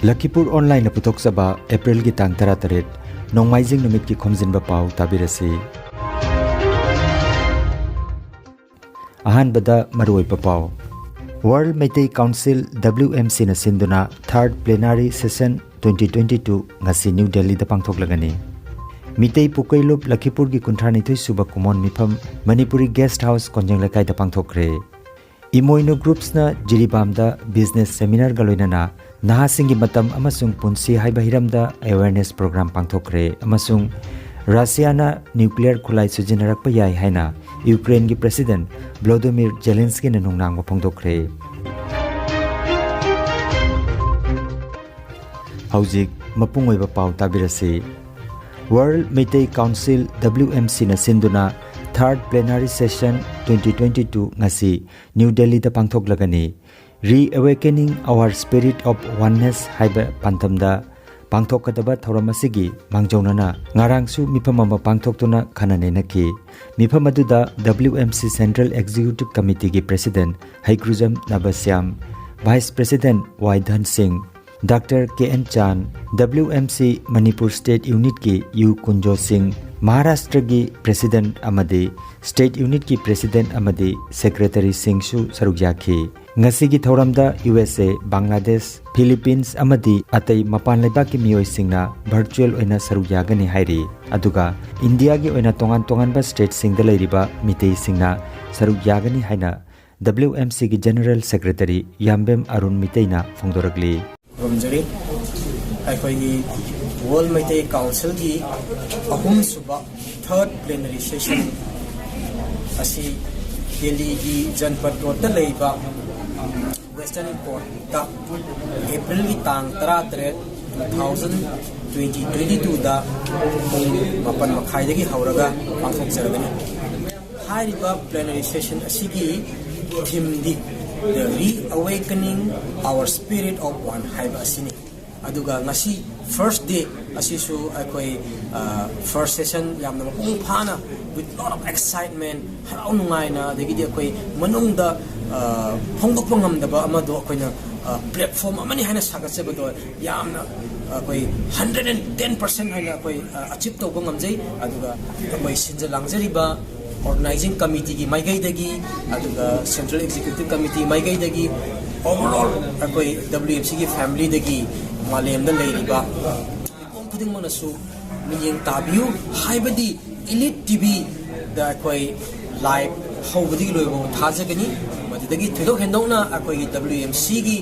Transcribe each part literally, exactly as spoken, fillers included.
ꯂꯈꯤꯄꯨꯔ ꯑꯣꯟꯂꯥꯏꯟꯅ ꯄꯨꯊꯣꯛꯆꯕ ꯑꯦꯄ꯭ꯔꯤꯜꯒꯤ ꯇꯥꯡ ꯇꯔꯥꯇꯔꯦꯠ, ꯅꯣꯡꯃꯥꯏꯖꯤꯡ ꯅꯨꯃꯤꯠꯀꯤ ꯈꯣꯝꯖꯤꯟꯕ ꯄꯥꯎ ꯇꯥꯕꯤꯔꯁꯤ꯫ ꯑꯍꯥꯟꯕꯗ ꯃꯔꯨꯑꯣꯏꯕ ꯄꯥꯎ꯫ World Meitei Council, W M C ꯅ ꯁꯤꯟꯗꯨꯅ third plenary session twenty twenty-two ꯉꯁꯤ ꯅ꯭ꯌꯨ ꯗꯦꯜꯂꯤꯗ ꯄꯥꯡꯊꯣꯛꯂꯒꯅꯤ꯫ ꯃꯤꯇꯩ ꯄꯨꯀꯩꯂꯨꯞ ꯂꯈꯤꯄꯨꯔꯒꯤ ꯀꯨꯟꯊ꯭ꯔꯥꯅꯤꯊꯣꯏ ꯁꯨꯕ ꯀꯨꯃꯣꯟ ꯃꯤꯐꯝ ꯃꯅꯤꯄꯨꯔꯤ ꯒꯦꯁꯠ ꯍꯥꯎꯁ ꯀꯣꯟꯖꯦꯡ ꯂꯩꯀꯥꯏꯗ ꯄꯥꯡꯊꯣꯛꯈ꯭ꯔꯦ꯫ ꯏꯃꯣꯏꯅꯨ ꯒ꯭ꯔꯨꯞꯁꯅ ꯖꯤꯔꯤꯕꯥꯝꯗ ꯕꯤꯖꯤꯅꯦꯁ ꯁꯦꯃꯤꯅꯥꯔꯒ ꯂꯣꯏꯅꯅ ꯅꯍꯥꯁꯤꯡꯒꯤ ꯃꯇꯝ ꯑꯃꯁꯨꯡ ꯄꯨꯟꯁꯤ ꯍꯥꯏꯕ ꯍꯤꯔꯝꯗ ꯑꯦꯋꯦꯔꯅꯦꯁ ꯄ꯭ꯔꯣꯒ꯭ꯔꯥꯝ ꯄꯥꯡꯊꯣꯛꯈ꯭ꯔꯦ ꯑꯃꯁꯨꯡ ꯔꯁꯤꯌꯥꯅ ꯅ꯭ꯌꯨꯀ꯭ꯂꯤꯌꯔ ꯈꯨꯠꯂꯥꯏ ꯁꯤꯖꯤꯟꯅꯔꯛꯄ ꯌꯥꯏ ꯍꯥꯏꯅ ꯌꯨꯀ꯭ꯔꯦꯟꯒꯤ ꯄ꯭ꯔꯦꯁꯤꯗꯦꯟꯠ ꯚ꯭ꯂꯣꯗꯤꯃꯤꯔ ꯖꯦꯂꯦꯟꯁꯀꯤꯅ ꯅꯨꯡꯅꯥꯡꯕ ꯐꯣꯡꯗꯣꯛꯈ꯭ꯔꯦ꯫ ꯍꯧꯖꯤꯛ ꯃꯄꯨꯡ ꯑꯣꯏꯕ ꯄꯥꯎ ꯇꯥꯕꯤꯔꯁꯤ꯫ World Meitei Council, W M C ꯅ ꯁꯤꯟꯗꯨꯅ third plenary session twenty twenty-two ꯉꯁꯤ ꯅ꯭ꯌꯨ ꯗꯦꯜꯂꯤꯗ ꯄꯥꯡꯊꯣꯛꯂꯒꯅꯤ꯫ Reawakening Our Spirit of Oneness ꯍꯥꯏꯕ ꯄꯥꯟꯗꯝꯗ ꯄꯥꯡꯊꯣꯛꯀꯗꯕ ꯊꯧꯔꯝ ꯑꯁꯤꯒꯤ ꯃꯥꯡꯖꯧꯅꯅ ꯉꯔꯥꯡꯁꯨ ꯃꯤꯐꯝ ꯑꯃ ꯄꯥꯡꯊꯣꯛꯇꯨꯅ ꯈꯟꯅ ꯅꯩꯅꯈꯤ꯫ ꯃꯤꯐꯝ ꯑꯗꯨꯗ W M C Central Executive Committeeꯒꯤ president Heikrujam Nabashyam, vice president Y Dhan Singh, doctor K N Chan, W M C Manipur state ꯌꯨꯅꯤꯠꯀꯤ ꯌꯨ ꯀꯨꯟꯖꯣ ꯁꯤꯡ, ꯃꯍꯥꯔꯥꯁꯇ꯭ꯔꯒꯤ ꯄ꯭ꯔꯦꯁꯤꯗꯦꯟꯠ ꯑꯃꯗꯤ ꯁ꯭ꯇꯦꯠ ꯌꯨꯅꯤꯠꯀꯤ ꯄ꯭ꯔꯦꯁꯤꯗꯦꯟꯠ ꯑꯃꯗꯤ ꯁꯦꯀ꯭ꯔꯦꯇꯔꯤꯁꯤꯡꯁꯨ ꯁꯔꯨꯛ ꯌꯥꯈꯤ꯫ ꯉꯁꯤꯒꯤ ꯊꯧꯔꯝꯗ ꯌꯨ ꯑꯦꯁ ꯑꯦ, ꯕꯪꯒ꯭ꯂꯥꯗꯦꯁ, ꯐꯤꯂꯤꯄꯤꯟꯁ ꯑꯃꯗꯤ ꯑꯇꯩ ꯃꯄꯥꯟ ꯂꯩꯕꯥꯛꯀꯤ ꯃꯤꯑꯣꯏꯁꯤꯡꯅ ꯚꯔꯆꯨꯑꯦꯜ ꯑꯣꯏꯅ ꯁꯔꯨꯛ ꯌꯥꯒꯅꯤ ꯍꯥꯏꯔꯤ꯫ ꯑꯗꯨꯒ ꯏꯟꯗꯤꯌꯥꯒꯤ ꯑꯣꯏꯅ ꯇꯣꯉꯥꯟ ꯇꯣꯉꯥꯟꯕ ꯁ꯭ꯇꯦꯠꯁꯤꯡꯗ ꯂꯩꯔꯤꯕ ꯃꯤꯇꯩꯁꯤꯡꯅ ꯁꯔꯨꯛ ꯌꯥꯒꯅꯤ ꯍꯥꯏꯅ W M Cꯒꯤ general secretary ꯌꯥꯝꯕꯦꯝ Arun ꯃꯤꯇꯩꯅ ꯐꯣꯡꯗꯣꯔꯛꯂꯤ꯫ ꯈꯨꯔꯨꯝꯖꯔꯤ꯫ ꯑꯩꯈꯣꯏꯒꯤ ꯋꯥꯔꯜ ꯃꯩꯇꯩ ꯀꯥꯎꯟꯁꯤꯜꯒꯤ ꯑꯍꯨꯝꯁꯨꯕ ꯊꯔꯠ ꯄ꯭ꯂꯦꯅꯔꯤ ꯁꯦꯁꯟ ꯑꯁꯤ ꯗꯦꯜꯂꯤꯒꯤ ꯖꯟꯄꯠ ꯔꯣꯗꯇ ꯂꯩꯕ ꯋꯦꯁꯇꯔꯟ ꯀꯣꯔꯠꯇ ꯑꯦꯄ꯭ꯔꯤꯜꯒꯤ ꯇꯥꯡ ꯇꯔꯥꯇꯔꯦꯠ, two thousand twenty twenty twoꯗ ꯄꯨꯡ ꯃꯥꯄꯟ ꯃꯈꯥꯏꯗꯒꯤ ꯍꯧꯔꯒ ꯄꯥꯡꯊꯣꯛꯆꯔꯒꯅꯤ꯫ ꯍꯥꯏꯔꯤꯕ ꯄ꯭ꯂꯦꯅꯔꯤ ꯁꯦꯁꯟ ꯑꯁꯤꯒꯤ ꯊꯤꯝꯗꯤ The Reawakening Our Spirit of One ꯍꯥꯏꯕ ꯑꯁꯤꯅꯤ꯫ ꯑꯗꯨꯒ ꯉꯁꯤ ꯐꯥꯔꯁ ꯗꯦ ꯑꯁꯤꯁꯨ ꯑꯩꯈꯣꯏ, ꯑ, ꯐꯥꯔꯁ ꯁꯦꯁꯟ ꯌꯥꯝꯅ ꯃꯄꯨꯡ ꯐꯥꯅ, with lot of excitement, ꯍꯔꯥꯎ ꯅꯨꯡꯉꯥꯏꯅ, ꯑꯗꯒꯤꯗꯤ ꯑꯩꯈꯣꯏ ꯃꯅꯨꯡꯗ, ꯑ, ꯐꯣꯡꯗꯣꯛꯄ ꯉꯝꯗꯕ ꯑꯃꯗꯣ ꯑꯩꯈꯣꯏꯅ ꯄ꯭ꯂꯦꯠꯐꯣꯝ ꯑꯃꯅꯤ ꯍꯥꯏꯅ ꯁꯥꯒꯠꯆꯕꯗꯣ ꯌꯥꯝꯅ ꯑꯩꯈꯣꯏ ꯍꯟꯗ꯭ꯔꯦꯠ ꯑꯦꯟ ꯇꯦꯟ ꯄꯥꯔꯁꯦꯟ ꯍꯥꯏꯅ ꯑꯩꯈꯣꯏ ꯑꯆꯤꯞ ꯇꯧꯕ ꯉꯝꯖꯩ꯫ ꯑꯗꯨꯒ ꯑꯩꯈꯣꯏ ꯁꯤꯟꯖ ꯂꯥꯡꯖꯔꯤꯕ ꯑꯣꯔꯒꯅꯥꯏꯖꯤꯡ ꯀꯃꯤꯇꯤꯒꯤ ꯃꯥꯏꯀꯩꯗꯒꯤ, ꯑꯗꯨꯒ ꯁꯦꯟꯇ꯭ꯔꯦꯜ ꯑꯦꯛꯖꯤꯀ꯭ꯌꯨꯇꯤꯚ ꯀꯃꯤꯇꯤ ꯃꯥꯏꯀꯩꯗꯒꯤ, ꯑꯣꯚꯔꯑꯣꯜ ꯑꯩꯈꯣꯏ W M Cꯒꯤ ꯐꯦꯃꯤꯂꯤꯗꯒꯤ, ꯃꯥꯂꯦꯝꯗ ꯂꯩꯔꯤꯕ ꯃꯤꯄꯨꯝ ꯈꯨꯗꯤꯡꯃꯛꯅꯁꯨ ꯃꯤꯠꯌꯦꯡ ꯇꯥꯕꯤꯌꯨ꯫ ꯍꯥꯏꯕꯗꯤ Elite TVꯗ ꯑꯩꯈꯣꯏ ꯂꯥꯏꯚ ꯍꯧꯕꯗꯒꯤ ꯂꯣꯏꯕ ꯊꯥꯖꯒꯅꯤ꯫ ꯃꯗꯨꯗꯒꯤ ꯊꯣꯏꯗꯣꯛ ꯍꯦꯟꯗꯣꯛꯅ ꯑꯩꯈꯣꯏꯒꯤ W M Cꯒꯤ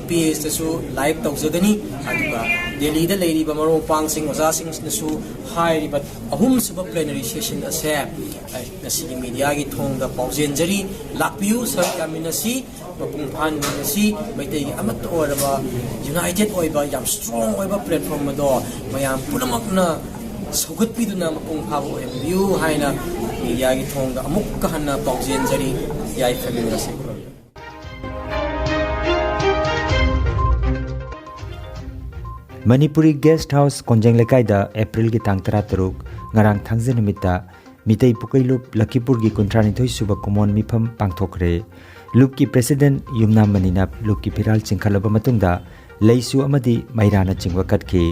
ꯄꯦꯖꯇꯁꯨ ꯂꯥꯏꯚ ꯇꯧꯖꯒꯅꯤ꯫ ꯑꯗꯨꯒ ꯗꯦꯜꯂꯤꯗ ꯂꯩꯔꯤꯕ ꯃꯔꯨꯞ ꯃꯄꯥꯡꯁꯤꯡ, ꯑꯣꯖꯥꯁꯤꯡꯅꯁꯨ ꯍꯥꯏꯔꯤꯕ ꯑꯍꯨꯝꯁꯨꯕ ꯄ꯭ꯂꯦꯅꯔꯤ ꯁꯦꯁꯟ ꯑꯁꯦ, ꯑ, ꯉꯁꯤꯒꯤ ꯃꯤꯗꯤꯌꯥꯒꯤ ꯊꯣꯡꯗ ꯄꯥꯎꯖꯦꯟꯖꯔꯤ꯫ ꯂꯥꯛꯄꯤꯌꯨ, ꯁꯔꯨꯛ ꯌꯥꯃꯤꯟꯅꯁꯤ꯫ ꯃꯄꯨꯡ ꯐꯥꯍꯟꯃꯤꯟꯅꯁꯤ꯫ ꯃꯩꯇꯩꯒꯤ ꯑꯃꯠꯇ ꯑꯣꯏꯔꯕ, ꯌꯨꯅꯥꯏꯇꯦꯠ ꯑꯣꯏꯕ, ꯌꯥꯝ ꯁ꯭ꯇꯔꯣꯡ ꯑꯣꯏꯕ ꯄ꯭ꯂꯦꯠꯐꯣꯝ ꯑꯗꯣ ꯃꯌꯥꯝ ꯄꯨꯝꯅꯃꯛꯅ ꯁꯧꯒꯠꯄꯤꯗꯨꯅ ꯃꯄꯨꯡ ꯐꯥꯕ ꯑꯣꯏꯍꯟꯕꯤꯌꯨ ꯍꯥꯏꯅ ꯃꯤꯗꯤꯌꯥꯒꯤ ꯊꯣꯡꯗ ꯑꯃꯨꯛꯀ ꯍꯟꯅ ꯄꯥꯎꯖꯦꯟꯖꯔꯤ꯫ ꯌꯥꯏꯐꯃꯤꯟꯅꯁꯤ꯫ ꯃꯅꯤꯄꯨꯔꯤ ꯒꯦꯁꯠ ꯍꯥꯎꯁ ꯀꯣꯟꯖꯦꯡ ꯂꯩꯀꯥꯏꯗ ꯑꯦꯄ꯭ꯔꯤꯜꯒꯤ ꯇꯥꯡ ꯇꯔꯥꯇꯔꯨꯛ, ꯉꯔꯥꯡ ꯊꯥꯡꯖ ꯅꯨꯃꯤꯠꯇ ꯃꯤꯇꯩ ꯄꯨꯀꯩ ꯂꯨꯞ ꯂꯛꯈꯤꯄꯨꯔꯒꯤ ꯀꯨꯟꯊ꯭ꯔꯥꯅꯤꯊꯣꯏ ꯁꯨꯕ ꯀꯨꯃꯣꯟ ꯃꯤꯐꯝ ꯄꯥꯡꯊꯣꯛꯈ꯭ꯔꯦ꯫ ꯂꯨꯞꯀꯤ ꯄ꯭ꯔꯦꯁꯤꯗꯦꯟꯠ ꯌꯨꯝꯅꯥꯝ ꯃꯅꯤꯅ ꯂꯨꯞꯀꯤ ꯐꯤꯔꯥꯜ ꯆꯤꯡꯈꯠꯂꯕ ꯃꯇꯨꯡꯗ ꯂꯩꯁꯨ ꯑꯃꯗꯤ ꯃꯩꯔꯥꯅꯆꯤꯡꯕ ꯀꯠꯈꯤ꯫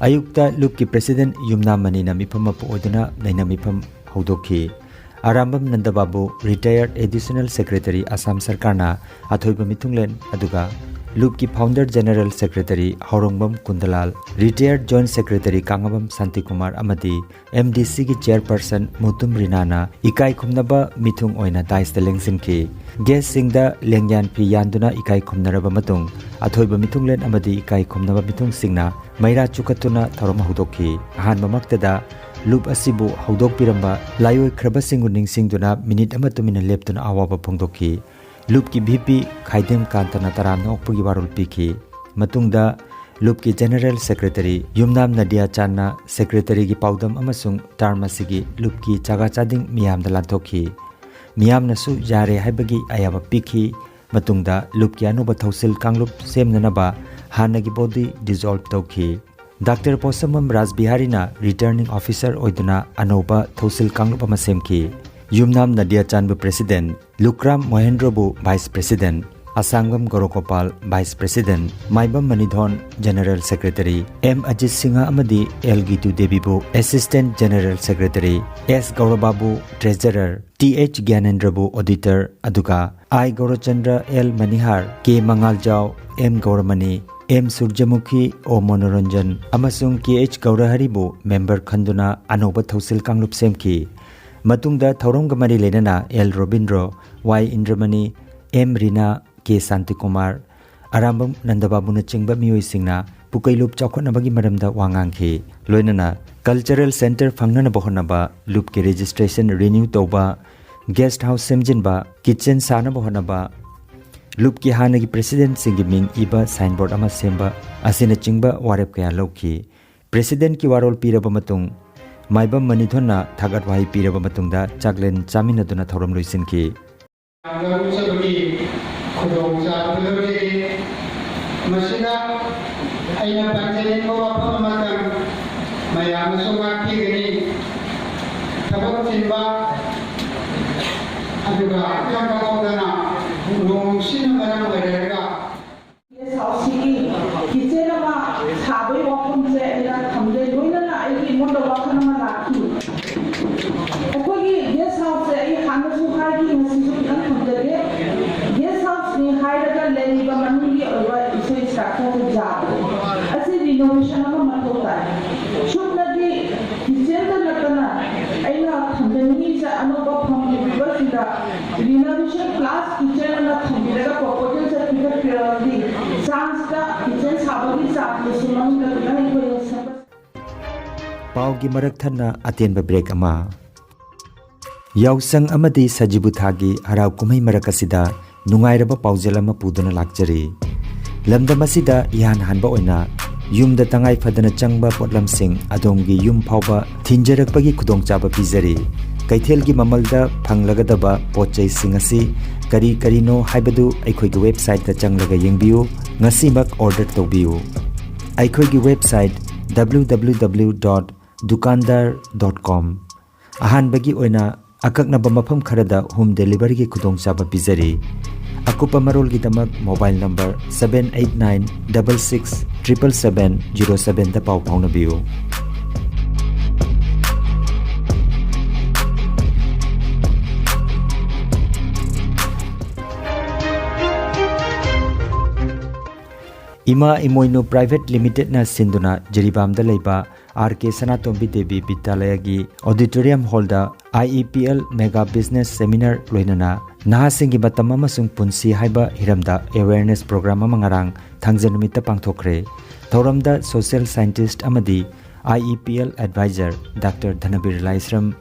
ꯑꯌꯨꯛꯇ ꯂꯨꯞꯀꯤ ꯄ꯭ꯔꯦꯁꯤꯗꯦꯟꯠ ꯌꯨꯝꯅꯥꯝ ꯃꯅꯤꯅ ꯃꯤꯐꯝ ꯃꯄꯨ ꯑꯣꯏꯗꯨꯅ ꯂꯩꯅ ꯃꯤꯐꯝ ꯍꯧꯗꯣꯛꯈꯤ꯫ ꯑꯔꯥꯝꯕꯝ ꯅꯟꯗꯕꯥꯕꯨ, ꯔꯤꯇꯥꯌꯔꯗ ꯑꯦꯗꯤꯁꯅꯦꯜ ꯁꯦꯀ꯭ꯔꯦꯇꯔꯤ, ꯑꯁꯥꯝ ꯁꯔꯀꯥꯔꯅ ꯑꯊꯣꯏꯕ ꯃꯤꯊꯨꯡꯂꯦꯟ, ꯑꯗꯨꯒ ꯂꯨꯞꯀꯤ founder general secretary Haorongbam Kundalal, retired joint secretary Kangabam Shantikumar ꯑꯃꯗꯤ M D Cꯒꯤ ꯆꯦꯌꯔꯄꯔꯁꯟ ꯃꯨꯇꯨꯝ ꯔꯤꯅꯥꯅ ꯏꯀꯥꯏ ꯈꯨꯝꯅꯕ ꯃꯤꯊꯨꯡ ꯑꯣꯏꯅ ꯗꯥꯏꯁꯇ ꯂꯦꯡꯁꯤꯟꯈꯤ꯫ ꯒꯦꯁꯁꯤꯡꯗ ꯂꯦꯡꯌꯥꯟ ꯐꯤ ꯌꯥꯟꯗꯨꯅ ꯏꯀꯥꯏ ꯈꯨꯝꯅꯔꯕ ꯃꯇꯨꯡ, ꯑꯊꯣꯏꯕ ꯃꯤꯊꯨꯡꯂꯦꯟ ꯑꯃꯗꯤ ꯏꯀꯥꯏ ꯈꯨꯝꯅꯕ ꯃꯤꯊꯨꯡꯁꯤꯡꯅ ꯃꯩꯔꯥ ꯆꯨꯈꯠꯇꯨꯅ ꯊꯧꯔꯝ ꯍꯧꯗꯣꯛꯈꯤ꯫ ꯑꯍꯥꯟꯕꯃꯛꯇꯗ ꯂꯨꯞ ꯑꯁꯤꯕꯨ ꯍꯧꯗꯣꯛꯄꯤꯔꯝꯕ ꯂꯥꯏꯑꯣꯏꯈ꯭ꯔꯕꯁꯤꯡꯕꯨ ꯅꯤꯡꯁꯤꯡꯗꯨꯅ ꯃꯤꯅꯤꯠ ꯑꯃ ꯇꯨꯃꯤꯟꯅ ꯂꯦꯞꯇꯨꯅ ꯑꯋꯥꯕ ꯐꯣꯡꯗꯣꯛꯈꯤ꯫ ꯂꯨꯞꯀꯤ V P ꯈꯥꯏꯗꯦꯝ ꯀꯥꯟꯇꯅ ꯇꯔꯥꯝꯅ ꯑꯣꯛꯄꯒꯤ ꯋꯥꯔꯣꯜ ꯄꯤꯈꯤ꯫ ꯃꯇꯨꯡꯗ ꯂꯨꯞꯀꯤ ꯖꯦꯅꯔꯦꯜ ꯁꯦꯀ꯭ꯔꯦꯇꯔꯤ ꯌꯨꯝꯅꯥꯝ ꯅꯗꯤꯌꯥ ꯆꯥꯟꯅ ꯁꯦꯀ꯭ꯔꯦꯇꯔꯤꯒꯤ ꯄꯥꯎꯗꯝ ꯑꯃꯁꯨꯡ ꯇꯔꯝ ꯑꯁꯤꯒꯤ ꯂꯨꯞꯀꯤ ꯆꯥꯒꯥ ꯆꯥꯗꯤꯡ ꯃꯤꯌꯥꯝꯗ ꯂꯥꯟꯊꯣꯛꯈꯤ꯫ ꯃꯤꯌꯥꯝꯅꯁꯨ ꯌꯥꯔꯦ ꯍꯥꯏꯕꯒꯤ ꯑꯌꯥꯕ ꯄꯤꯈꯤ꯫ ꯃꯇꯨꯡꯗ ꯂꯨꯞꯀꯤ ꯑꯅꯧꯕ ꯊꯧꯁꯤꯜ ꯀꯥꯡꯂꯨꯞ ꯁꯦꯝꯅꯅꯕ ꯍꯥꯟꯅꯒꯤ ꯕꯣꯗꯤ ꯗꯤꯖꯣꯜꯕ ꯇꯧꯈꯤ꯫ ꯗꯥꯛꯇꯔ ꯄꯣꯠꯁꯝꯕꯝ ꯔꯥꯖꯕꯤꯍꯥꯔꯤꯅ ꯔꯤꯇꯔꯅꯤꯡ ꯑꯣꯐꯤꯁꯥꯔ ꯑꯣꯏꯗꯨꯅ ꯑꯅꯧꯕ ꯊꯧꯁꯤꯜ ꯀꯥꯡꯂꯨꯞ ꯑꯃ ꯁꯦꯝꯈꯤ꯫ ꯌꯨꯝꯅꯥꯝ ꯅꯗꯤꯌꯥ ꯆꯥꯟꯕꯨ ꯄ꯭ꯔꯦꯁꯤꯗꯦꯟꯠ, ꯂꯨꯀ꯭ꯔꯥꯝ ꯃꯣꯍꯦꯟꯗ꯭ꯔꯣꯕꯨ vice president, Asangbam Gourgopal, Vice President, Maibam Manithon, General Secretary, M Ajit Singha ꯑꯃꯗꯤ ꯑꯦꯜ ꯒꯤꯇꯨ ꯗꯦꯕꯤꯕꯨ, Assistant General Secretary, ꯑꯦꯁ ꯒꯧꯔꯕꯥꯕꯨ, Treasurer, ꯇꯤ ꯑꯩꯆ ꯒ꯭ꯌꯥꯅꯦꯟꯗ꯭ꯔꯕꯨ, Auditor, ꯑꯗꯨꯒ I Gourachandra, L Manihar, K Mangaljao, M Gouramani, M Surjamukhi, O Manoranjan ꯑꯃꯁꯨꯡ ꯀꯦ ꯑꯩꯆ ꯒꯧꯔꯍꯔꯤꯕꯨ member ꯈꯟꯗꯨꯅ ꯑꯅꯧꯕ ꯊꯧꯁꯤꯜ ꯀꯥꯡꯂꯨꯞ ꯁꯦꯝꯈꯤ꯫ ꯃꯇꯨꯡꯗ ꯊꯧꯔꯝꯒ ꯃꯔꯤ ꯂꯩꯅꯅ ꯑꯦꯜ ꯔꯣꯕꯤꯟꯗ꯭ꯔꯣ, ꯋꯥꯏ ꯏꯟꯗ꯭ꯔꯃꯅꯤ, ꯑꯦꯝ ꯔꯤꯅꯥ, ꯀꯦ ꯁꯥꯟꯇꯤꯀꯨꯃꯥꯔ, ꯑꯔꯥꯝꯕꯝ ꯅꯟꯗꯕꯥꯕꯨꯅꯆꯤꯡꯕ ꯃꯤꯑꯣꯏꯁꯤꯡꯅ ꯄꯨꯀꯩꯂꯨꯞ ꯆꯥꯎꯈꯠꯅꯕꯒꯤ ꯃꯔꯝꯗ ꯋꯥ ꯉꯥꯡꯈꯤ꯫ ꯂꯣꯏꯅꯅ Cultural Centre ꯐꯪꯅꯅꯕ ꯍꯣꯠꯅꯕ, ꯂꯨꯞꯀꯤ registration renew ꯇꯧꯕ, guest house ꯁꯦꯝꯖꯤꯟꯕ, kitchen ꯁꯥꯅꯕ ꯍꯣꯠꯅꯕ, ꯂꯨꯞꯀꯤ ꯍꯥꯟꯅꯒꯤ Presidentꯁꯤꯡꯒꯤ ꯃꯤꯡ ꯏꯕ signboard ꯑꯃ ꯁꯦꯝꯕ ꯑꯁꯤꯅꯆꯤꯡꯕ ꯋꯥꯔꯦꯞ ꯀꯌꯥ ꯂꯧꯈꯤ꯫ Presidentꯀꯤ ꯋꯥꯔꯣꯜ ꯄꯤꯔꯕ ꯃꯇꯨꯡ, ꯃꯥꯏꯕꯝ ꯃꯅꯤꯊꯣꯟꯅ ꯊꯥꯒꯠ ꯋꯥꯍꯩ ꯄꯤꯔꯕ ꯃꯇꯨꯡꯗ ꯆꯥꯛꯂꯦꯟ ꯆꯥꯃꯤꯟꯅꯗꯨꯅ ꯊꯧꯔꯝ ꯂꯣꯏꯁꯤꯟꯈꯤ꯫ ꯂꯧꯖꯕꯒꯤ ꯈꯨꯗꯣꯡꯆꯥꯕꯗꯨ ꯂꯧꯖꯔꯤ꯫ ꯃꯁꯤꯗ ꯑꯩꯅ ꯄꯟꯖꯅꯤꯡꯕ ꯋꯥꯐꯝ ꯑꯃꯇꯪ ꯃꯌꯥꯝꯅꯁꯨ ꯉꯥꯛꯄꯤꯒꯅꯤ꯫ ꯊꯕꯛ ꯆꯤꯟꯕ ꯑꯗꯨꯒ ꯑꯈꯪ ꯑꯍꯧꯗꯅ ꯅꯣꯡ ꯁꯤꯅ ꯃꯔꯝ ꯑꯣꯏꯔꯒ ꯒꯦꯁ ꯍꯥꯎꯁꯁꯤꯒꯤ ꯀꯤꯠꯆꯦꯟ ꯑꯃ ꯁꯥꯕꯒꯤ ꯋꯥꯐꯝꯁꯦ ꯑꯩꯅ ꯊꯝꯖꯩ꯫ ꯂꯣꯏꯅꯅ ꯑꯩꯒꯤ ꯑꯩꯉꯣꯟꯗ ꯋꯥꯈꯜ ꯑꯃ ꯂꯥꯛꯈꯤ꯫ ꯑꯩꯈꯣꯏꯒꯤ ꯒꯦꯁ ꯍꯥꯎꯁꯁꯦ ꯑꯩ ꯍꯥꯟꯅꯁꯨ ꯍꯥꯏꯈꯤ, ꯉꯁꯤꯁꯨ ꯈꯤꯇꯪ ꯊꯝꯖꯒꯦ꯫ ꯒꯦꯁ ꯍꯥꯎꯁꯅꯤ ꯍꯥꯏꯔꯒ ꯂꯩꯔꯤꯕ ꯃꯅꯨꯡꯒꯤ ꯑꯣꯏꯕ ꯏꯁꯩ ꯁ꯭ꯇ꯭ꯔꯛꯆꯔꯁꯦ ꯌꯥꯗ꯭ꯔꯦ꯫ ꯑꯁꯤ ꯔꯤꯅꯣꯚꯦꯁꯟ ꯑꯃ ꯃꯊꯧ ꯇꯥꯏ꯫ ꯁꯨꯞꯅꯒꯤ ꯀꯤꯠꯆꯦꯟꯗ ꯅꯠꯇꯅ ꯑꯩꯅ ꯊꯝꯖꯅꯤꯡꯉꯤꯁꯦ ꯑꯅꯧꯕ ꯐꯪꯂꯤꯕꯁꯤꯗ ꯔꯤꯅꯣꯚꯦꯁꯟ ꯄ꯭ꯂꯁ ꯀꯤꯠꯆꯦꯟ ꯑꯃ ꯊꯝꯕꯤꯔꯒ ꯄ꯭ꯔꯣꯄꯣꯖꯦꯜꯁꯦ ꯄꯤꯈꯠꯄꯤꯔꯛꯑꯗꯤ ꯆꯥꯟꯁꯇ ꯀꯤꯠꯆꯦꯟ ꯁꯥꯕꯒꯤ ꯆꯥꯟꯁꯇꯁꯨ ꯃꯅꯨꯡꯗ ꯈꯤꯇꯪ ꯑꯩꯈꯣꯏ ꯁꯦꯝꯒꯠ- ꯄꯥꯎꯒꯤ ꯃꯔꯛ ꯊꯠꯅ ꯑꯇꯦꯟꯕ ꯕ꯭ꯔꯦꯛ ꯑꯃ꯫ ꯌꯥꯎꯁꯪ ꯑꯃꯗꯤ ꯁꯖꯤꯕꯨ ꯊꯥꯒꯤ ꯍꯔꯥꯎ ꯀꯨꯝꯍꯩ ꯃꯔꯛ ꯑꯁꯤꯗ ꯅꯨꯡꯉꯥꯏꯔꯕ ꯄꯥꯎꯖꯦꯜ ꯑꯃ ꯄꯨꯗꯨꯅ ꯂꯥꯛꯆꯔꯤ꯫ ꯂꯝꯗꯝ ꯑꯁꯤꯗ ꯏꯍꯥꯟ ꯍꯥꯟꯕ ꯑꯣꯏꯅ ꯌꯨꯝꯗ ꯇꯉꯥꯏ ꯐꯗꯅ ꯆꯪꯕ ꯄꯣꯠꯂꯝꯁꯤꯡ ꯑꯗꯣꯝꯒꯤ ꯌꯨꯝ ꯐꯥꯎꯕ ꯊꯤꯟꯖꯔꯛꯄꯒꯤ ꯈꯨꯗꯣꯡꯆꯥꯕ ꯄꯤꯖꯔꯤ꯫ ꯀꯩꯊꯦꯜꯒꯤ ꯃꯃꯜꯗ ꯐꯪꯂꯒꯗꯕ ꯄꯣꯠ ꯆꯩꯁꯤꯡ ꯑꯁꯤ ꯀꯔꯤ ꯀꯔꯤꯅꯣ ꯍꯥꯏꯕꯗꯨ ꯑꯩꯈꯣꯏꯒꯤ ꯋꯦꯕꯁꯥꯏꯠꯇ ꯆꯪꯂꯒ ꯌꯦꯡꯕꯤꯌꯨ꯫ ꯉꯁꯤꯃꯛ ꯑꯣꯔꯗꯔ ꯇꯧꯕꯤꯌꯨ꯫ ꯑꯩꯈꯣꯏꯒꯤ website W W W dot dukandar dot com꯫ ꯑꯍꯥꯟꯕꯒꯤ ꯑꯣꯏꯅ ꯑꯀꯛꯅꯕ ꯃꯐꯝ ꯈꯔꯗ ꯍꯣꯝ ꯗꯦꯂꯤꯚꯔꯤꯒꯤ ꯈꯨꯗꯣꯡꯆꯥꯕ ꯄꯤꯖꯔꯤ꯫ ꯑꯀꯨꯞꯄ ꯃꯔꯣꯜꯒꯤꯗꯃꯛ mobile number seven eight nine double six triple seven zero seven ꯗ ꯄꯥꯎ ꯐꯥꯎꯅꯕꯤꯌꯨ꯫ ꯏꯃꯥ ꯏꯃꯣꯏꯅꯨ Private Limited ꯅ ꯁꯤꯟꯗꯨꯅ ꯖꯤꯔꯤꯕꯥꯝꯗ ꯂꯩꯕ ꯑꯥꯔ ꯀꯦ ꯁꯅꯥꯇꯣꯝꯕꯤ ꯗꯦꯕꯤ ꯕꯤꯗ꯭ꯌꯥꯂꯌꯒꯤ auditorium hall ꯗ I E P L Mega Business Seminar ꯂꯣꯏꯅꯅ ꯅꯍꯥꯁꯤꯡꯒꯤ ꯃꯇꯝ ꯑꯃꯁꯨꯡ ꯄꯨꯟꯁꯤ ꯍꯥꯏꯕ ꯍꯤꯔꯝꯗ awareness program ꯑꯃ ꯉꯔꯥꯡ ꯊꯥꯡꯖ ꯅꯨꯃꯤꯠꯇ ꯄꯥꯡꯊꯣꯛꯈ꯭ꯔꯦ꯫ ꯊꯧꯔꯝꯗ social scientist ꯑꯃꯗꯤ I E P L advisor Doctor ꯙꯅꯕꯤꯔ Laishram,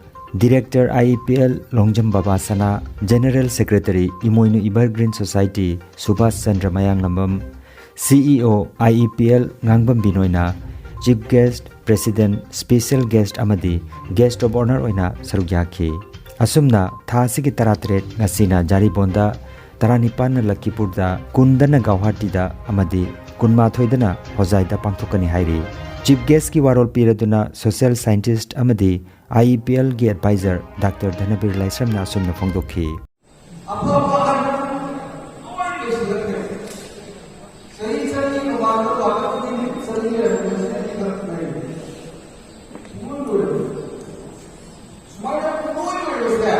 Director I E P L Longjam ꯕꯕꯥ ꯁꯅꯥ, General Secretary Imoinu Evergreen Society Subhas Chandra Mayanglambam, C E O I E P L Ngangbam ꯕꯤꯅꯣꯏꯅ Chief Guest, President, Special Guest ꯑꯃꯗꯤ Guest of Honour ꯑꯣꯏꯅ ꯁꯔꯨꯛ ꯌꯥꯈꯤ꯫ ꯑꯁꯨꯝꯅ ꯊꯥ ꯑꯁꯤꯒꯤ ꯇꯔꯥꯇꯔꯦꯠ, ꯉꯁꯤꯅ ꯖꯥꯔꯤꯕꯣꯟꯗ, ꯇꯔꯥꯅꯤꯄꯥꯟꯅ ꯂꯈꯤꯄꯨꯔꯗ, ꯀꯨꯟꯗꯅ ꯒꯧꯍꯥꯇꯤꯗ ꯑꯃꯗꯤ ꯀꯨꯟꯃꯥꯊꯣꯏꯗꯅ ꯍꯣꯖꯥꯏꯗ ꯄꯥꯡꯊꯣꯛꯀꯅꯤ ꯍꯥꯏꯔꯤ꯫ Chief Guest ꯀꯤ ꯋꯥꯔꯣꯜ ꯄꯤꯔꯗꯨꯅ social scientist ꯑꯃꯗꯤ I E P L ꯒꯤ advisor Doctor ꯙꯅꯕꯤꯔ ꯂꯥꯏꯁ꯭ꯔꯝꯅ ꯑꯁꯨꯝꯅ ꯐꯣꯡꯗꯣꯛꯈꯤ꯫ ꯑꯐꯕ ꯑꯍꯟ ꯂꯣꯏ ꯂꯣꯏꯁꯤꯜꯂꯛꯈ꯭ꯔꯦ꯫ ꯆꯍꯤ ꯆꯅꯤ ꯃꯃꯥꯡꯗ ꯋꯥꯔꯜ ꯀꯞꯀꯤ ꯆꯍꯤ ꯂꯩꯔꯝꯕꯁꯦ ꯑꯅꯤꯈꯛ ꯂꯩꯔꯦ꯫ ꯄꯨꯡꯂꯣꯏ ꯂꯣꯏꯔꯝꯃꯦ꯫ ꯁꯨꯃꯥꯏꯅ ꯄꯨꯡꯂꯣꯏ ꯂꯣꯏꯕꯁꯦ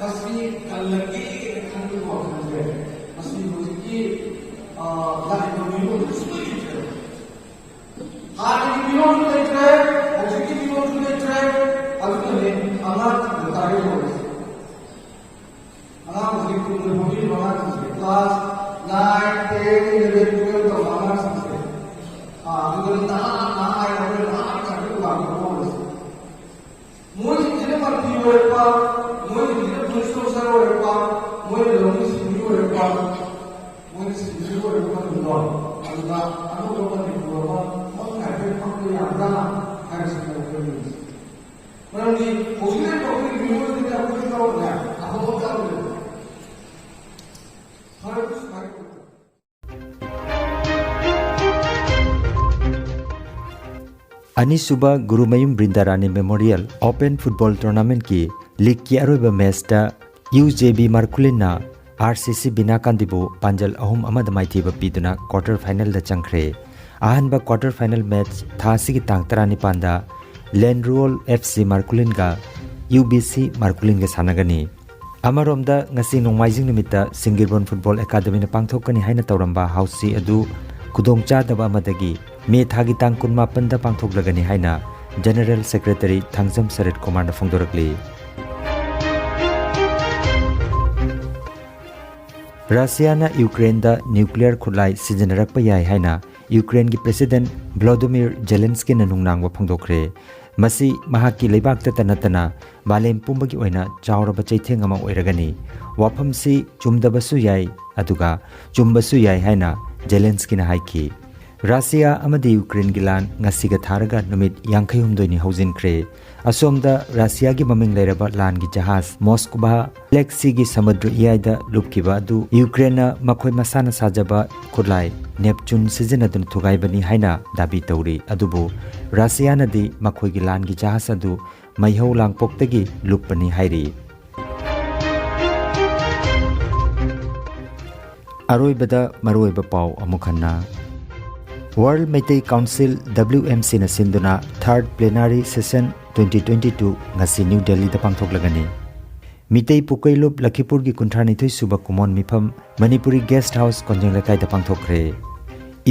ꯃꯁꯤ ꯀꯜꯂꯒꯦꯅ ꯈꯟꯕꯒꯤ ꯋꯥꯈꯜꯁꯦ ꯃꯁꯤ ꯍꯧꯖꯤꯛꯀꯤ, ꯑ, ꯂꯥꯛꯏꯕ ꯃꯤꯔꯣꯜꯗ ꯁꯨꯡꯂꯩ ꯂꯩꯇ꯭ꯔꯦꯕ꯫ ꯍꯥꯟꯅꯒꯤ ꯃꯤꯔꯣꯜꯁꯨ ꯂꯩꯇ꯭ꯔꯦ, ꯍꯧꯖꯤꯛꯀꯤ ꯃꯤꯔꯣꯜꯁꯨ ꯂꯩꯇ꯭ꯔꯦ꯫ ꯑꯗꯨꯅꯅꯦ ꯑꯉꯥꯡꯁꯤꯡꯗ target ꯇꯧꯔꯤꯁꯦ꯫ ꯑꯉꯥꯡ ꯍꯧꯖꯤꯛ ꯇꯨꯡꯗ ꯐꯝꯕꯤꯔꯤꯕ ꯑꯉꯥꯡꯁꯤꯡꯁꯦ class nine, ten, eleven, twelve ꯇꯧꯕ ꯑꯉꯥꯡꯁꯤꯡꯁꯦ, ꯑꯥ, ꯑꯗꯨꯗ ꯅꯍꯥ, ꯅꯍꯥ ꯍꯥꯏꯅ ꯑꯩꯈꯣꯏꯅ ꯅꯍꯥ ꯉꯥꯛꯇ ꯂꯥꯛꯄ ꯍꯧꯔꯁꯦ꯫ ꯃꯣꯏꯁꯤꯡꯁꯤꯅ ꯃꯟꯇ꯭ꯔꯤ ꯑꯣꯏꯔꯛꯄ, ꯃꯣꯏꯁꯤꯡꯁꯤꯅ police officer ꯑꯣꯏꯔꯛꯄ, ꯃꯣꯏꯅ ꯂꯧꯃꯤ ꯁꯤꯟꯃꯤ ꯑꯣꯏꯔꯛꯄ, ꯃꯣꯏꯅ ꯁꯤꯟꯃꯤ ꯑꯣꯏꯔꯛꯄ ꯃꯇꯝꯗꯣ, ꯑꯗꯨꯗ ꯑꯅꯧꯕ ꯃꯅꯤꯄꯨꯔ ꯑꯃ ꯃꯪ ꯍꯥꯏꯐꯦꯠ ꯐꯪꯕ ꯌꯥꯕ꯭ꯔꯥ ꯍꯥꯏꯕꯁꯤꯅꯦ ꯑꯩꯈꯣꯏꯅ ꯌꯦꯡꯉꯤꯁꯦ꯫ ꯃꯔꯝꯗꯤ ꯍꯧꯖꯤꯛ ꯂꯩꯔꯤꯕ ꯑꯩꯈꯣꯏꯒꯤ ꯃꯤꯑꯣꯏꯕꯁꯤꯅ ꯑꯩꯈꯣꯏ ꯆꯥꯎꯔꯛꯅꯦ ꯑꯐꯕ ꯑꯃ ꯆꯥꯕ ꯂꯩ꯫ ꯐꯔꯦ, ꯁꯨꯃꯥꯏꯅ ꯇꯧꯕ꯫ ꯑꯅꯤꯁꯨꯕ Gurumayum ꯕ꯭ꯔꯤꯟꯗꯥꯔꯥꯅꯤ Memorial Open Football Tournament ꯀꯤ league ꯀꯤ ꯑꯔꯣꯏꯕ match ꯇ U J B ꯃꯥꯔꯈꯨꯂꯤꯟꯅ RCC ꯕꯤꯅꯥꯀꯥꯟꯗꯤꯕꯨ ꯄꯥꯟꯖꯜ ꯑꯍꯨꯝ ꯑꯃꯗ ꯃꯥꯏꯊꯤꯕ ꯄꯤꯗꯨꯅ quarter finalꯗ ꯆꯪꯈ꯭ꯔꯦ꯫ ꯑꯍꯥꯟꯕ quarter final match ꯊꯥ ꯑꯁꯤꯒꯤ ꯇꯥꯡ ꯇꯔꯥꯅꯤꯄꯥꯟꯗ ꯂꯦꯟꯔꯨꯑꯣꯜ FC ꯃꯥꯔꯀꯨꯂꯤꯟꯒ UBC ꯃꯥꯔꯀꯨꯂꯤꯟꯒ ꯁꯥꯟꯅꯒꯅꯤ꯫ ꯑꯃꯔꯣꯝꯗ, ꯉꯁꯤ ꯅꯣꯡꯃꯥꯏꯖꯤꯡ ꯅꯨꯃꯤꯠꯇ ꯁꯤꯡꯒꯤꯔꯕꯣꯟ ꯐꯨꯠꯕꯣꯜ ꯑꯦꯀꯥꯗꯃꯤꯅ ꯄꯥꯡꯊꯣꯛꯀꯅꯤ ꯍꯥꯏꯅ ꯇꯧꯔꯝꯕ ꯍꯥꯎꯁꯤ ꯑꯗꯨ ꯈꯨꯗꯣꯡꯆꯥꯗꯕ ꯑꯃꯗꯒꯤ ꯃꯦ ꯊꯥꯒꯤ ꯇꯥꯡ ꯀꯨꯟꯃꯥꯄꯟꯗ ꯄꯥꯡꯊꯣꯛꯂꯒꯅꯤ ꯍꯥꯏꯅ General Secretary ꯊꯥꯡꯖꯝ ꯁꯔꯠ ꯀꯨꯃꯥꯔꯅ ꯐꯣꯡꯗꯣꯔꯛꯂꯤ꯫ ꯔꯁꯤꯌꯥꯅ ꯌꯨꯀ꯭ꯔꯦꯟꯗ nuclear ꯈꯨꯠꯂꯥꯏ ꯁꯤꯖꯤꯟꯅꯔꯛꯄ ꯌꯥꯏ ꯍꯥꯏꯅ ꯌꯨꯀ꯭ꯔꯦꯟꯒꯤ President ꯚ꯭ꯂꯣꯗꯤꯃꯤꯔ ꯖꯦꯂꯦꯟꯁꯀꯤꯅ ꯅꯨꯡꯅꯥꯡꯕ ꯐꯣꯡꯗꯣꯛꯈ꯭ꯔꯦ꯫ ꯃꯁꯤ ꯃꯍꯥꯛꯀꯤ ꯂꯩꯕꯥꯛꯇꯇ ꯅꯠꯇꯅ ꯃꯥꯂꯦꯝ ꯄꯨꯝꯕꯒꯤ ꯑꯣꯏꯅ ꯆꯥꯎꯔꯕ ꯆꯩꯊꯦꯡ ꯑꯃ ꯑꯣꯏꯔꯒꯅꯤ꯫ ꯋꯥꯐꯝꯁꯤ ꯆꯨꯝꯗꯕꯁꯨ ꯌꯥꯏ, ꯑꯗꯨꯒ ꯆꯨꯝꯕꯁꯨ ꯌꯥꯏ ꯍꯥꯏꯅ ꯖꯦꯂꯦꯟꯁꯀꯤꯅ ꯍꯥꯏꯈꯤ꯫ ꯔꯁꯤꯌꯥ ꯑꯃꯗꯤ ꯌꯨꯀ꯭ꯔꯦꯟꯒꯤ ꯂꯥꯟ ꯉꯁꯤꯒ ꯊꯥꯔꯒ ꯅꯨꯃꯤꯠ ꯌꯥꯡꯈꯩ ꯍꯨꯝꯗꯣꯏꯅꯤ ꯍꯧꯖꯤꯟꯈ꯭ꯔꯦ꯫ ꯑꯁꯣꯝꯗ ꯔꯁꯤꯌꯥꯒꯤ ꯃꯃꯤꯡ ꯂꯩꯔꯕ ꯂꯥꯟꯒꯤ ꯖꯍꯥꯖ ꯃꯣꯁꯀꯚꯥ Black Seaꯒꯤ ꯁꯃꯨꯗ꯭ꯔ ꯏꯌꯥꯏꯗ ꯂꯨꯞꯈꯤꯕ ꯑꯗꯨ ꯌꯨꯀ꯭ꯔꯦꯟꯅ ꯃꯈꯣꯏ ꯃꯁꯥꯅ ꯁꯥꯖꯕ ꯈꯨꯠꯂꯥꯏ ꯅꯦꯞꯆꯨꯟ ꯁꯤꯖꯤꯟꯅꯗꯨꯅ ꯊꯨꯒꯥꯏꯕꯅꯤ ꯍꯥꯏꯅ ꯗꯥꯕꯤ ꯇꯧꯔꯤ꯫ ꯑꯗꯨꯕꯨ ꯔꯁꯤꯌꯥꯅꯗꯤ ꯃꯈꯣꯏꯒꯤ ꯂꯥꯟꯒꯤ ꯖꯍꯥꯖ ꯑꯗꯨ ꯃꯩꯍꯧ ꯂꯥꯡꯄꯣꯛꯇꯒꯤ ꯂꯨꯞꯄꯅꯤ ꯍꯥꯏꯔꯤ꯫ ꯑꯔꯣꯏꯕꯗ ꯃꯔꯨꯑꯣꯏꯕ ꯄꯥꯎ ꯑꯃꯨꯛ ꯍꯟꯅ꯫ World Meitei Council, WMCꯅ ꯁꯤꯟꯗꯨꯅ third plenary session twenty twenty two ꯉꯁꯤ ꯅ꯭ꯌꯨ ꯗꯦꯜꯂꯤꯗ ꯄꯥꯡꯊꯣꯛꯂꯒꯅꯤ꯫ ꯃꯤꯇꯩ ꯄꯨꯀꯩꯂꯨꯞ ꯂꯈꯤꯄꯨꯔꯒꯤ ꯀꯨꯟꯊ꯭ꯔꯥꯅꯤꯊꯣꯏ ꯁꯨꯕ ꯀꯨꯃꯣꯟ ꯃꯤꯐꯝ ꯃꯅꯤꯄꯨꯔꯤ Guest House ꯀꯣꯟꯖꯦꯡ ꯂꯩꯀꯥꯏꯗ ꯄꯥꯡꯊꯣꯛꯈ꯭ꯔꯦ꯫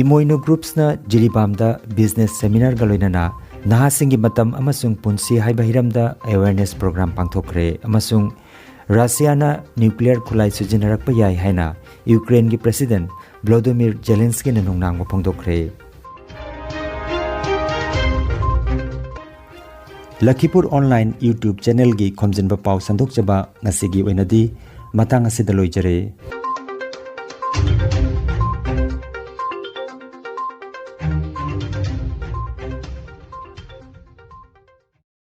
ꯏꯃꯣꯏꯅꯨ Groupsꯅ ꯖꯤꯔꯤꯕꯥꯝꯗ business seminarꯒ ꯂꯣꯏꯅꯅ ꯅꯍꯥꯁꯤꯡꯒꯤ ꯃꯇꯝ ꯑꯃꯁꯨꯡ ꯄꯨꯟꯁꯤ ꯍꯥꯏꯕ ꯍꯤꯔꯝꯗ awareness program ꯄꯥꯡꯊꯣꯛꯈ꯭ꯔꯦ ꯑꯃꯁꯨꯡ ꯔꯁꯤꯌꯥꯅ nuclear ꯈꯨꯠꯂꯥꯏ ꯁꯤꯖꯤꯟꯅꯔꯛꯄ ꯌꯥꯏ ꯍꯥꯏꯅ ꯌꯨꯀ꯭ꯔꯦꯟꯒꯤ President ꯚ꯭ꯂꯣꯗꯤꯃꯤꯔ ꯖꯦꯂꯦꯟꯁꯀꯤꯅ ꯅꯨꯡꯅꯥꯡꯕ ꯐꯣꯡꯗꯣꯛꯈ꯭ꯔꯦ꯫ ꯂꯈꯤꯄꯨꯔ Online YouTube channelꯒꯤ ꯈꯣꯝꯖꯤꯟꯕ ꯄꯥꯎ ꯁꯟꯗꯣꯛꯆꯕ ꯉꯁꯤꯒꯤ ꯑꯣꯏꯅꯗꯤ ꯃꯇꯥꯡ ꯑꯁꯤꯗ ꯂꯣꯏꯖꯔꯦ꯫